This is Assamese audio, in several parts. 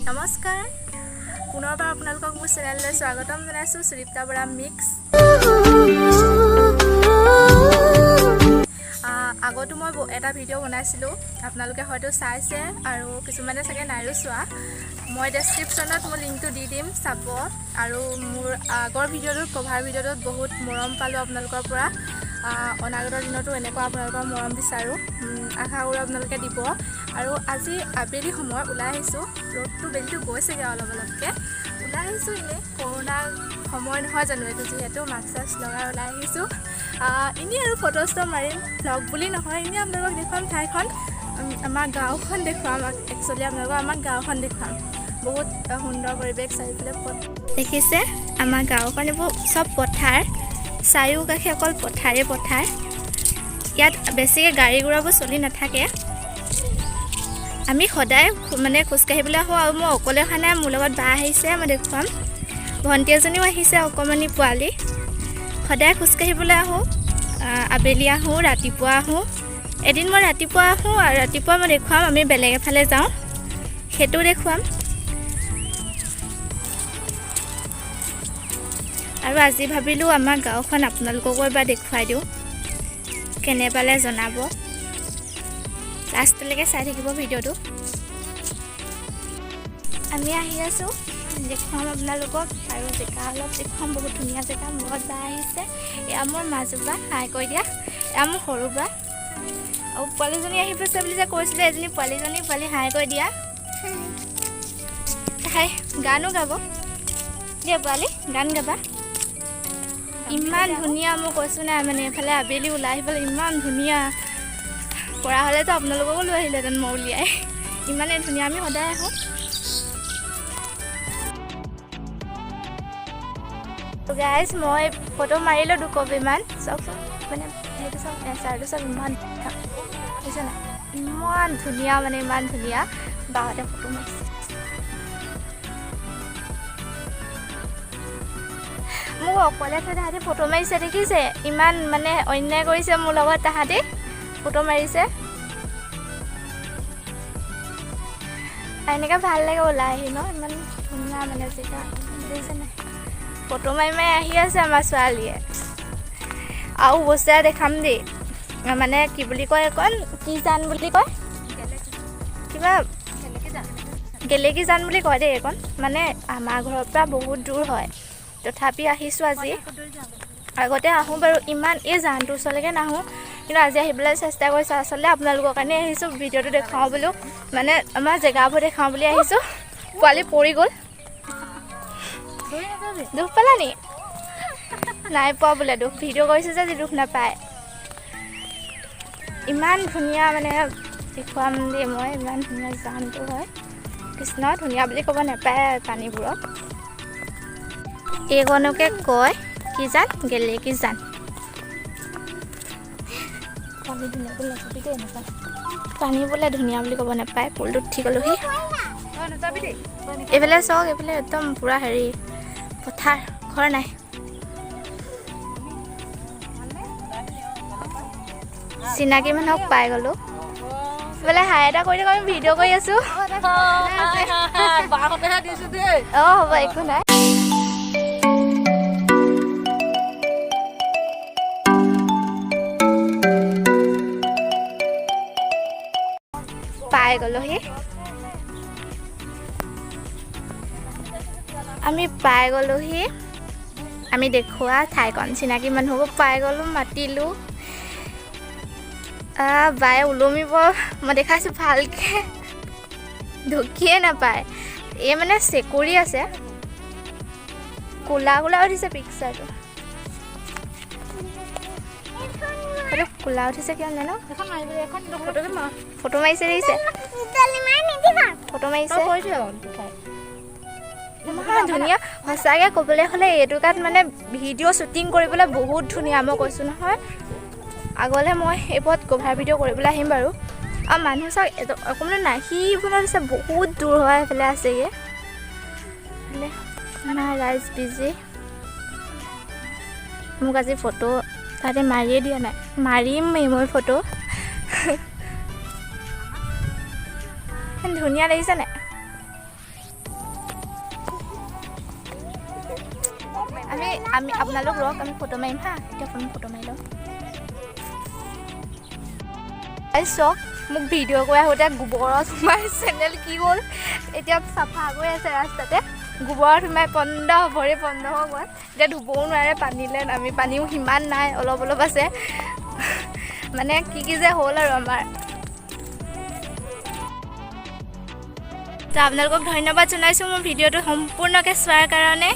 নমস্কাৰ, পুনৰবাৰ আপোনালোকক মোৰ চেনেললৈ স্বাগতম জনাইছোঁ। সুদীপ্তা বৰা মিক্স। আগতো মই এটা ভিডিঅ' বনাইছিলোঁ, আপোনালোকে হয়তো চাইছে আৰু কিছুমানে চাগে নাইও চোৱা। মই ডেছক্ৰিপশ্যনত মোৰ লিংকটো দি দিম, চাব। আৰু মোৰ আগৰ ভিডিঅ'টোত, কভাৰ ভিডিঅ'টোত বহুত মৰম পালোঁ আপোনালোকৰ পৰা। অনাগত দিনতো এনেকুৱা আপোনালোকৰ মৰম বিচাৰোঁ। আশা কৰোঁ আপোনালোকে দিব। আৰু আজি আবেলি সময় ওলাই আহিছোঁ, ৰ'দটো বেলিটো গৈছেগৈ অলপ অলপকৈ। ওলাই আহিছোঁ এনেই, কৰোণাৰ সময় নহয় জানো এইটো, যিহেতু মাস্ক চাস্ক লগাই ওলাই আহিছোঁ। এনেই আৰু ফটো চটো মাৰিম, ভ্লগ বুলি নহয়, এনেই আপোনালোকক দেখুৱাম ঠাইখন, আমাৰ গাঁওখন দেখুৱাম। একচুৱেলি আপোনালোকক আমাৰ গাঁওখন দেখুৱাম। বহুত সুন্দৰ পৰিৱেশ, চাৰিওফালে দেখিছে আমাৰ গাঁওখন, এইবোৰ চব পথাৰ, চাৰিওকাষে অকল পথাৰে পথাৰ। ইয়াত বেছিকৈ গাড়ী ঘোঁৰাবোৰ চলি নাথাকে। আমি সদায় মানে খোজকাঢ়িবলৈ আহোঁ আৰু মই অকলে অহা নাই, মোৰ লগত বা আহিছে, মই দেখুৱাম। ভণ্টি এজনীও আহিছে, অকণমানি পোৱালি। সদায় খোজকাঢ়িবলৈ আহোঁ, আবেলি আহোঁ, ৰাতিপুৱা আহোঁ। এদিন মই ৰাতিপুৱা আহোঁ আৰু ৰাতিপুৱা মই দেখুৱাম, আমি বেলেগ এফালে যাওঁ, সেইটো দেখুৱাম। আৰু আজি ভাবিলোঁ আমাৰ গাঁওখন আপোনালোককো এবাৰ দেখুৱাই দিওঁ, কেনে পালে জনাব। লাষ্টলৈকে চাই থাকিব ভিডিঅ'টো। আমি আহি আছোঁ, দেখুৱাম আপোনালোকক আৰু জেগা অলপ দেখুৱাম, বহুত ধুনীয়া জেগা। মোৰ লগত বা আহিছে, এয়া মোৰ মাজু বা, হাই কৈ দিয়া। এয়া মোৰ সৰু বা। আৰু পোৱালীজনী আহি পাইছে বুলি যে কৈছিলে, এজনী পোৱালীজনী, পোৱালী হাই কৈ দিয়া। হাই, গানো গাব দিয়া পোৱালী, গান গাবা। ইমান ধুনীয়া, মই কৈছোঁ নাই, মানে এইফালে আবেলি ওলাই আহিবলৈ ইমান ধুনীয়া। পৰা হ'লেতো আপোনালোককো লৈ আহিলেহেঁতেন মই উলিয়াই, ইমানেই ধুনীয়া। আমি সদায় আহোঁ। গাইজ, মই ফটো মাৰিলোঁ দুকপিমান। চাওকচোন, মানে সেইটো চাওক, নেচাৰটো চাওক, ইমান দেখিছে নাই, ইমান ধুনীয়া, মানে ইমান ধুনীয়া। বাহঁতে ফটো মাৰিছে। মোক অকলে থৈ তাহাঁতি ফটো মাৰিছে, দেখিছে? ইমান মানে অন্যায় কৰিছে মোৰ লগত, তাহাঁতি ফটো মাৰিছে। এনেকৈ ভাল লাগে ওলাই আহি ন, ইমান ধুনীয়া মানে জেগা, দেখিছে নাই? ফটো মাৰি মাৰি আহি আছে আমাৰ ছোৱালীয়ে। আৰু বস্তু এটা দেখাম দেই, মানে কি বুলি কয় এইকণ, কি জান বুলি কয়, কিবা গেলেকী জান বুলি কয় দেই এইকণ। মানে আমাৰ ঘৰৰ পৰা বহুত দূৰ হয়, তথাপি আহিছোঁ আজি। আগতে আহোঁ বাৰু, ইমান এই জানটোৰ ওচৰলৈকে নাহোঁ, কিন্তু আজি আহিবলৈ চেষ্টা কৰিছোঁ। আচলতে আপোনালোকৰ কাৰণে আহিছোঁ, ভিডিঅ'টো দেখুৱাওঁ বোলো, মানে আমাৰ জেগাবোৰ দেখুৱাওঁ বুলি আহিছোঁ। পোৱালি পৰি গ'ল, দুখ পালা নি? নাই পোৱা বোলে দুখ, ভিডিঅ' কৰিছোঁ যে দুখ নাপায়। ইমান ধুনীয়া, মানে দেখুৱাম দেই মই, ইমান ধুনীয়া জানটো হয়। কৃষ্ণ, ধুনীয়া বুলি ক'ব নাপায় পানীবোৰক। এইকণকে কয় কি জান, গেলেকী জান। পানী ধুনীয়া বুলি নাচাবি দেই, নাপায়। পানী বোলে ধুনীয়া বুলি ক'ব নাপায়। পুলটোত উঠি গ'লোহি। এইফালে চাওক, এইফালে একদম পূৰা হেৰি পথাৰ, ঘৰ নাই। চিনাকি মানুহক পাই গ'লো। এইফালে হাই এটা কৰি থাকোঁ, আমি ভিডিঅ' কৰি আছোঁ। অঁ হ'ব, একো নাই। পাই গ'লোহি আমি, পাই গ'লোহি আমি দেখুওৱা ঠাইকণ। চিনাকি মানুহকো পাই গ'লোঁ, মাতিলোঁ। বায়ে ওলমিব, মই দেখাইছোঁ, ভালকৈ ঢুকিয়ে নাপায়। এই মানে চেকুৰি আছে, ক'লা ক'লা উঠিছে পিকচাৰটো। সেইটো ক'লা উঠিছে কিয় জানো? ফটো মাৰিছে, দেখিছে, ফটো মাৰিছে, ইমান ধুনীয়া। সঁচাকৈ ক'বলৈ হ'লে এইটোকাত মানে ভিডিঅ' শ্বুটিং কৰিবলৈ বহুত ধুনীয়া, মই কৈছোঁ নহয়। আগলৈ মই এইবোৰত কভাৰ ভিডিঅ' কৰিবলৈ আহিম বাৰু। আৰু মানুহ চাওক অকণমানো নাই, সিফালে আছে, বহুত দূৰ হয়, সেইফালে আছেগৈ। এইফালে আমাৰ ৰাইজ বিজি। মোক আজি ফটো তাতে মাৰিয়ে দিয়া নাই, মাৰিমেই মই ফটো। ধুনীয়া লাগিছে নাই? আমি আমি আপোনালোক ৰওক, আমি ফটো মাৰিম। হা, এতিয়া ফোন ফটো মাৰি লওঁ। এই চাওক, মোক ভিডিঅ' কৰি আহোঁতে গোবৰত সোমাই চেণ্ডেল কি হ'ল, এতিয়া চাফা গৈ আছে। ৰাস্তাতে গোবৰত সোমাই পন্দ ভৰি বন্ধ হৈ গ'ল। এতিয়া ধুবও নোৱাৰে পানীলৈ নামি, পানীও সিমান নাই, অলপ অলপ আছে। মানে কি কি যে হ'ল আৰু আমাৰ। তো আপোনালোকক ধন্যবাদ জনাইছোঁ মোৰ ভিডিঅ'টো সম্পূৰ্ণকৈ চোৱাৰ কাৰণে।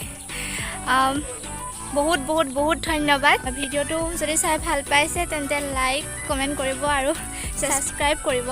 বহুত বহুত বহুত ধন্যবাদ। ভিডিঅ'টো যদি চাই ভাল পাইছে, তেন্তে লাইক, কমেণ্ট কৰিব আৰু ছাবস্ক্ৰাইব কৰিব।